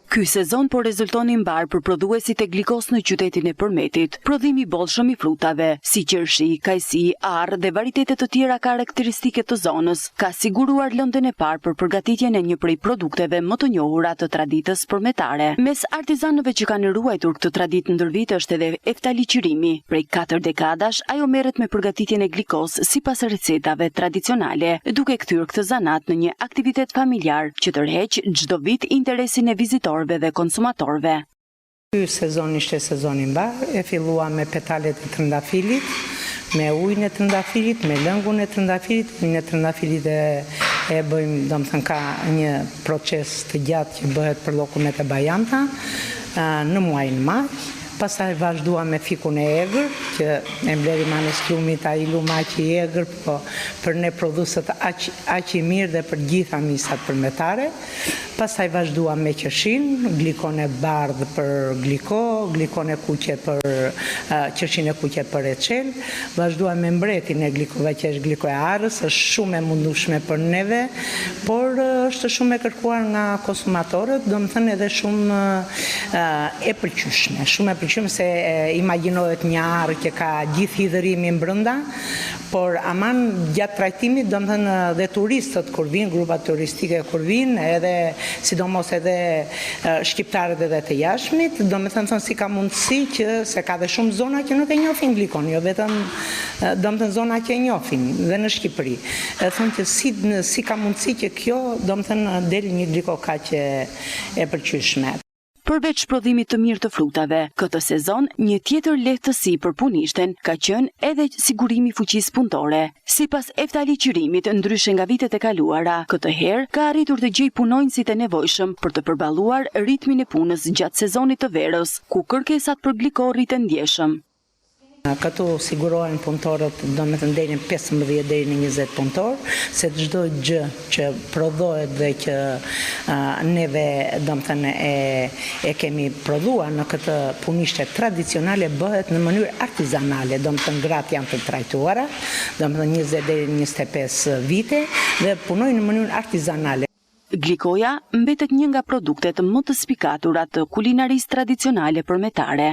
Ky sezon po rezulton i mbarë për prodhuesit e glikos në qytetin e Përmetit. Prodhimi i bollshëm i frutave, si qershi, kajsi, arrë dhe varietete të tjera karakteristike të zonës, ka siguruar lëndën e parë për përgatitjen e një prej produkteve më të njohura të traditës përmetare. Mes artizanëve që kanë ruajtur këtë traditë ndër vite është edhe Eftali Qirimi. Prej katër dekadash, ajo merret me përgatitjen e glikos sipas recetave tradicionale, duke kthyer këtë zanat në një aktivitet familjar që tërheq çdo vit interesin e vizitorëve dhe konsumatorëve. Ky sezon ishte sezon i mbarë, e filluam me petalet e trëndafilit, me ujin e trëndafilit, me lëngun e trëndafilit, ujin e trëndafilit e e bëjmë, domethënë ka një proces të gjatë që bëhet për llokumet e bajamta në muajin maj. Pastaj vazhduam me fikun e egër, që e mbledhim anës lumit, ai lum aq i egër, po për ne prodhuesit aq aq i mirë dhe për gjitha misat përmetare. Pastaj vazhduam me qershinë, glikon e bardhë për gliko, glikon e kuqe për qershinë e kuqe për reçel. Vazhduam me mbretin e glikove që është gliko e arrës, është shumë e mundueshme për neve, por është shumë e kërkuar nga konsumatorët, domethënë edhe shumë e pëlqyeshme, shumë e pëlqyeshme se imagjinohet një arrë që ka gjithë hidhërimin brenda, por aman gjatë trajtimit, domethënë dhe turistët kur vijnë, grupat turistike kur vijnë, edhe sidomos edhe shqiptarët edhe të jashtmit, domethënë thonë si ka mundësi që se ka dhe shumë zona që nuk e njohin glikon, jo vetëm domethënë zona që e njohin dhe në Shqipëri. E thonë që si si ka mundësi që kjo domethënë del një gliko kaq e e pëlqyeshme. Përveç prodhimit të mirë të frutave, këtë sezon një tjetër lehtësi për punishten ka qenë edhe sigurimi i fuqisë punëtore. Sipas Eftali Qirimit, ndryshe nga vitet e kaluara, këtë herë ka arritur të gjejë punonjësit e nevojshëm për të përballuar ritmin e punës gjatë sezonit të verës, ku kërkesat për gliko rriten ndjeshëm. Këtu sigurohen punëtorët, domethënë deri në 15 deri në 20 punëtorë, se çdo gjë që prodhohet dhe që neve domethënë e e kemi prodhuar në këtë punishte tradicionale bëhet në mënyrë artizanale, domethënë gratë janë të trajtuara, domethënë 20 deri në 25 vite dhe punojnë në mënyrë artizanale. Glikoja mbetet një nga produktet më të spikatura të kulinarisë tradicionale përmetare.